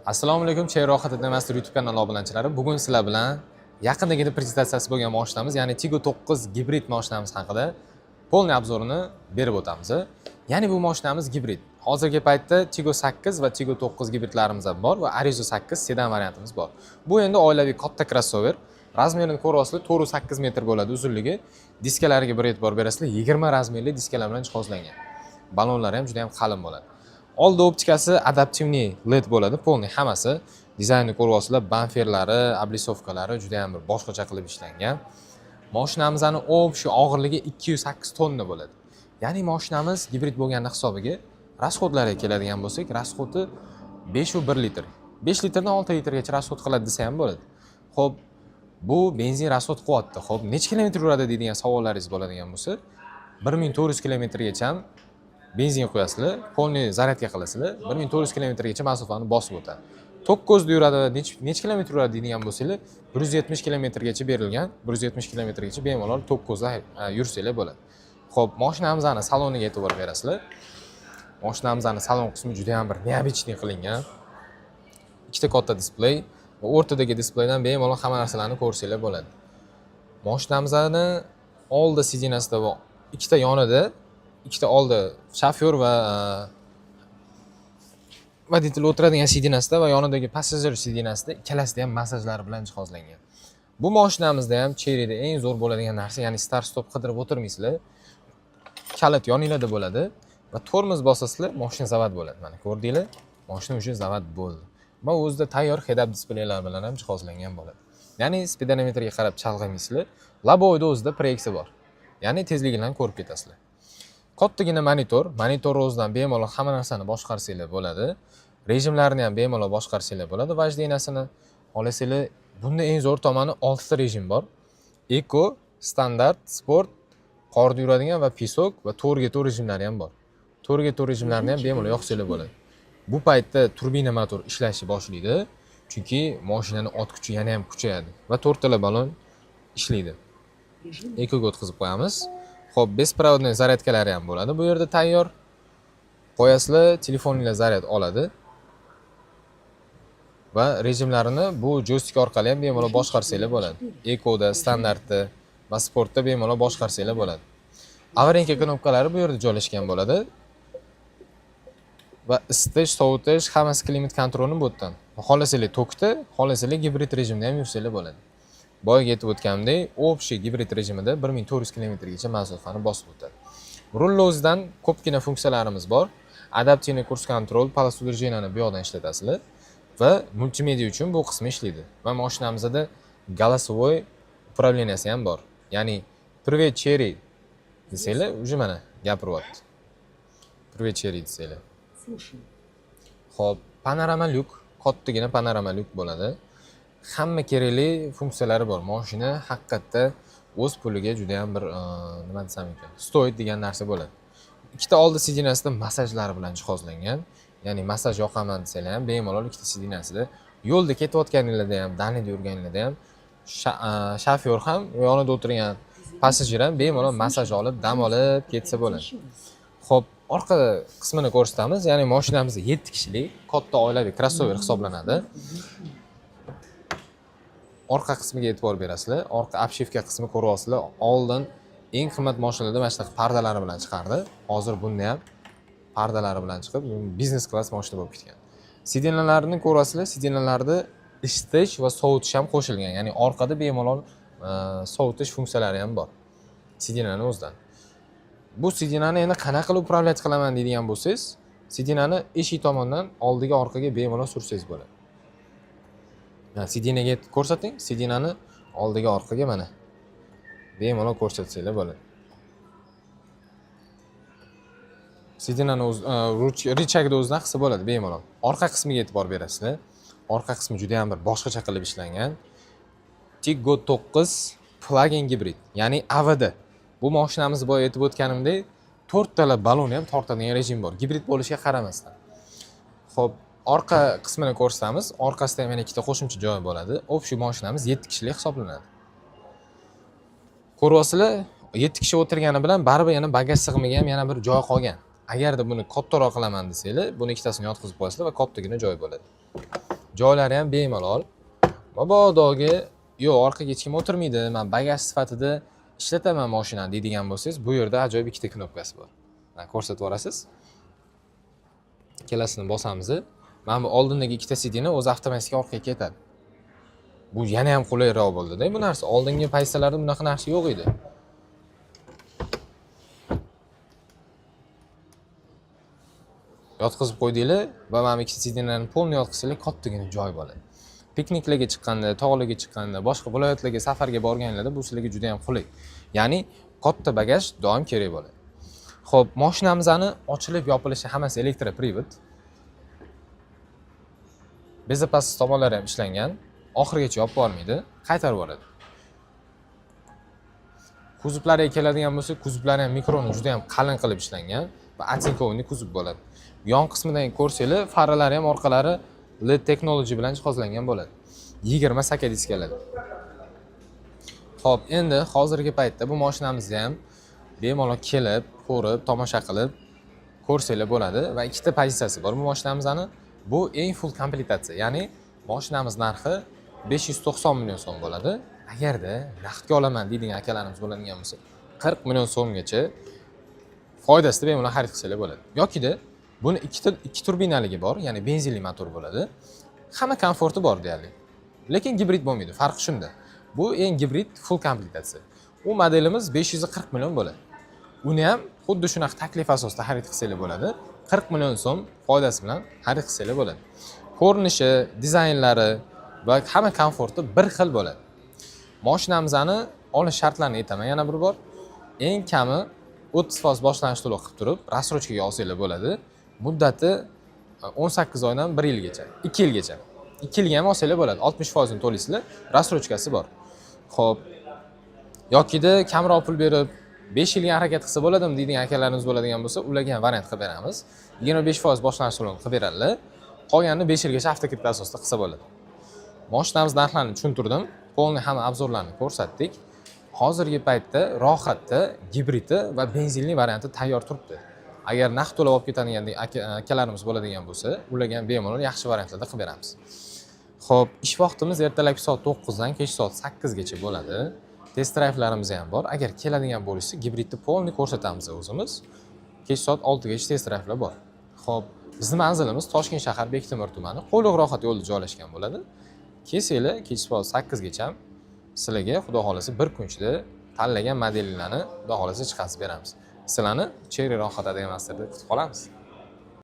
Assalomu alaykum, Cheyrohat Master YouTube kanali obunachilari. Bugun sizlar bilan yaqindagina prezentatsiyasi bo'lgan mashinamiz, ya'ni Tiggo 9 gibrid mashinamiz haqida полный обзор ini berib o'tamiz. Ya'ni bu mashinamiz gibrid. Hozirgi paytda Tiggo 8 va Tiggo 9 gibridlarimiz ham bor va Arrizo 8 sedan variantimiz bor. Bu endi oilaviy katta crossover. Размер ini ko'ryapsizlar, 4,8 metr bo'ladi uzunligi. Diskalariga bir e'tibor berasizlar, 20 размер li diskalar bilan jihozlangan. Balonlari ham juda ham qalin bo'ladi. Oldi optikasi адаптивный LED bo'ladi, полный hammasi. Dizaynni ko'ryapsizlar, bamperlari, облицовка lari juda ham bir boshqacha qilib ishlangan. Mashinamizni общий og'irligi 208 tonna bo'ladi. Ya'ni mashinamiz gibrid bo'lgani hisobiga расход lariga keladigan bo'lsak, расход i 5,1 litr. 5 litrdan 6 litrgacha расход qiladi desa ham bo'ladi. Xo'p, bu benzin расход qilyapti. Xo'p, necha kilometr yuradi deydigan savollaringiz bo'ladigan bo'lsa, 1400 kilometrgacha ham benzin quyasizlar, полный зарядка qilasizlar, 1400 kilometrgacha masofani bosib o'tadi. Tok ko'zda yuradi, necha kilometr yuradi deydigan bo'lsanglar, 170 kilometrgacha berilgan, 170 kilometrgacha bemalol tok ko'zda yursanglar bo'ladi. Xo'p, mashinamizni saloniga e'tibor berasizlar. Mashinamizni salon qismi juda ham bir необычный qilingan. Ikkita katta displey va o'rtadagi displeydan bemalol hamma narsalarni ko'rsanglar bo'ladi. Mashinamizni oldi сиденья sida va ikkita yonida, ikkita oldi shofyor va водитель o'tiradigan сиденья sida va yonidagi passajir сиденья sida ikkalasida ham massajlar bilan jihozlangan. Bu mashinamizda ham Cheryda eng zo'r bo'ladigan narsa, ya'ni start stop qidirib o'tirmaysizlar. Kalit yoninglarda bo'ladi va tormoz bosasizlar, mashina zavod bo'ladi. Mana ko'rdinglar, mashina уже zavod bo'ldi. Va o'zida tayyor head-up displeylar bilan ham jihozlangan bo'ladi. Ya'ni spidometrga qarab chalg'imaysizlar. Лобовой da o'zida proyeksiya bor. Ya'ni tezligini ham ko'rib ketasizlar. Kattagina monitor, monitor o'zidan bemalol hamma narsani boshqarsanglar bo'ladi. Rejimlarni ham bemalol boshqarsanglar bo'ladi, вождение sini. Xohlasanglar, bunda eng zo'r tomoni oltita rejim bor: eko, standart, sport, qorda yuradigan va песок va to'rtga to'rt rejimlari ham bor. To'rtga to'rt rejimlarni ham bemalol yoqsanglar bo'ladi. Bu paytda turbina motor ishlashni boshlaydi, chunki moshinani ot kuchi yana ham kuchayadi va to'rttala balon ishlaydi. Ekoga o'tkazib qo'yamiz. Ho'p, беспроводной зарядка lari ham bo'ladi bu yerda tayyor. Qo'yasizlar, telefoninglar zaryad oladi va rejimlarini bu joystik orqali ham bemalol boshqarsanglar bo'ladi. Ekoda, standartda va sportda bemalol boshqarsanglar bo'ladi. Аварийка knopkalari bu yerda joylashgan bo'ladi va isitish, sovutish hammasi климат контроль ni bu yerdan. Xohlasanglar tokda, xohlasanglar gibrid rejimda ham yursanglar bo'ladi. Boyagi aytib o'tganimdek, общий gibrid rejimida 1400 kilometrgacha masofani bosib o'tadi. Rulni o'zidan ko'pgina funksiyalarimiz bor. Адаптивный круиз-контроль, полосу движения ni bu yoqdan ishlatasizlar va multimedia uchun bu qismi ishlaydi. Va mashinamizda голосовой управления si ham bor, ya'ni "Привет, Chery" desanglar, уже mana gapiryapti. "Привет, Chery" desanglar. Слушаю. Ho'p, panorama lyuk, kattagina panorama lyuk bo'ladi. Hamma kerakli funksiyalari bor. Moshina haqiqatda o'z puliga juda ham bir nima desam ekan, стоит degan narsa bo'ladi. Ikkita oldi сиденья sida massajlari bilan jihozlangan, ya'ni massaj yoqaman desanglar ham bemalol ikkita сиденья sida yo'lda ketayotganinglarda ham, дальний da yurganinglarda ham shofyor ham, yonida o'tirgan passajir ham bemalol massaj olib, dam olib ketsa bo'ladi. Ho'p, orqa qismini ko'rsatamiz. Ya'ni mashinamiz 7 kishilik katta oilaviy crossover hisoblanadi. Orqa qismiga e'tibor berasizlar. Orqa обшивка qismi ko'ryapsizlar. Oldin eng qimmat mashinalarda mana shunaqa pardalari bilan chiqardi. Hozir bunda ham pardalari bilan chiqib, biznes klass mashina bo'lib ketgan. Сиденья larni ko'rasizlar, сиденья larda isitish va sovutish ham qo'shilgan. Ya'ni orqada bemalol sovutish funksiyalari ham bor. Сиденья ni o'zidan. Bu сиденья ni endi qanaqa qilib управлять qilaman deydigan bo'lsangiz, сиденья ni eshik tomondan oldiga, orqaga bemalol sursangiz bo'ladi. Mana сиденья ga ko'rsating, сиденья ni oldiga, orqaga mana bemalol ko'rsatsanglar bo'ladi. Сиденья ni o'z рычаг ni o'zidan qilsa bo'ladi bemalol. Orqa qismiga e'tibor berasizlar. Orqa qismi juda ham bir boshqacha qilib ishlangan. Tiggo 9 plug-in gibrid, ya'ni AWD. Bu mashinamiz boya aytib o'tganimdek, to'rttala balon ham tortadigan rejim bor, gibrid bo'lishiga qaramasdan. Xo'p, orqa qismini ko'rsatamiz. Orqasida ham yana ikkita qo'shimcha joy bo'ladi. Общий mashinamiz 7 kishilik hisoblanadi. Ko'ryapsizlar, 7 kishi o'tirgani bilan baribir yana bagaj sig'imiga ham yana bir joy qolgan. Agarda buni kattaroq qilaman desanglar, buni ikkitasini yotqizib qo'yasizlar va kattagina joy bo'ladi. Joylari ham bemalol. Mabodogi yo'q, orqaga hech kim o'tirmaydi, man bagaj sifatida ishlataman mashinani deydigan bo'lsangiz, bu yerda ajoyib ikkita knopkasi bor. Mana ko'rsatib yuborasiz. Ikkalasini bosamiz. Mana bu oldindagi ikkita сиденье o'zi avtomatik orqaga ketadi. Bu yana ham qulayroq bo'ldi-da bu narsa. Oldingi paytlarda bunaqa narsa yo'q edi. Yotqizib qo'ydinglar va mana bu ikkita сиденье larni полный yotqizsanglar kattagina joy bo'ladi. Pikniklarga chiqqanda, tog'larga chiqqanda, boshqa viloyatlarga safarga borganlarda bu sizlarga juda ham qulay. Ya'ni katta bagaj doim kerak bo'ladi. Xo'p, mashinamizni ochilib yopilishi hammasi электропривод. Безопасность tomonlari ham ishlangan. Oxirigacha yopib yubormaydi, qaytarib yuboradi. Kuzovlariga keladigan bo'lsak, kuzovlari ham mikroni juda ham qalin qilib ishlangan va оцинкованный kuzov bo'ladi. Yon qismidan ko'rsanglar, faralari ham orqalari LED technology bilan jihozlangan bo'ladi. 20 saka diskaladi. Xo'p, endi hozirgi paytda bu mashinamizni ham bemalol kelib, ko'rib, tomosha qilib ko'rsanglar bo'ladi va ikkita pozitsiyasi bor bu mashinamizni. Bu eng full komplektatsiya, ya'ni mashinamiz narxi 590 million so'm bo'ladi. Agarda naqdga olaman deydigan akalarimiz bo'ladigan bo'lsa, 40 million so'mgacha foydasida bemalol xarid qilsanglar bo'ladi. Yokida buni ikkita ikki turbinaligi bor, ya'ni benzinli motor bo'ladi. Hamma komforti bor deyarli. Lekin gibrid bo'lmaydi, farqi shunda. Bu eng gibrid full komplektatsiya. U modelimiz 540 million bo'ladi. Uni ham xuddi shunaqa taklif asosida xarid qilsanglar bo'ladi. 40 million so'm foydasi bilan xarid qilsanglar bo'ladi. Ko'rinishi, dizaynlari va hamma komforti bir xil bo'ladi. Mashinamizni olish shartlarini aytaman yana bir bor. Eng kami 30% boshlang'ich to'lov qilib turib, рассрочка ga olsanglar bo'ladi. Muddati 18 oydan 1 yilgacha, 2 yilgacha. 2 yilga ham olsanglar bo'ladi. 60% to'laysizlar, рассрочка si bor. Xo'p, yokida kamroq pul berib 5 yilga harakat qilsa bo'ladimi deydigan akalarimiz bo'ladigan bo'lsa, ularga ham variant qilib beramiz. 25% boshlang'ich to'lov qilib beradilar. Qolganini 5 yilgacha avtokredit asosida qilsa bo'ladi. Mashinamiz narxlarini tushuntirdim. Полный hamma обзор larni ko'rsatdik. Hozirgi paytda rohatda gibridi va benzinli varianti tayyor turibdi. Agar naqd to'lab olib ketadigan akalarimiz bo'ladigan bo'lsa, ularga ham bemalol yaxshi variantlarda qilib beramiz. Xo'p, ish vaqtimiz ertalabki soat 9 dan kechki soat 8 gacha bo'ladi. Test drive'larimiz ham bor. Agar keladigan bo'lishsa, gibridni полный ko'rsatamiz o'zimiz. Kech soat 6 gacha test drive'lar bor. Xo'p, bizni manzilimiz Toshkent shahar Bektemir tumani, Qo'yliq Rohat yo'lida joylashgan bo'ladi. Kelsanglar, kechki soat 8 gacha sizlarga xudo xohlasa bir kun ichida tanlagan modellarni xudo xohlasa chiqarib beramiz. Sizlarni Chery Rohat ADM Masterda kutib qolamiz.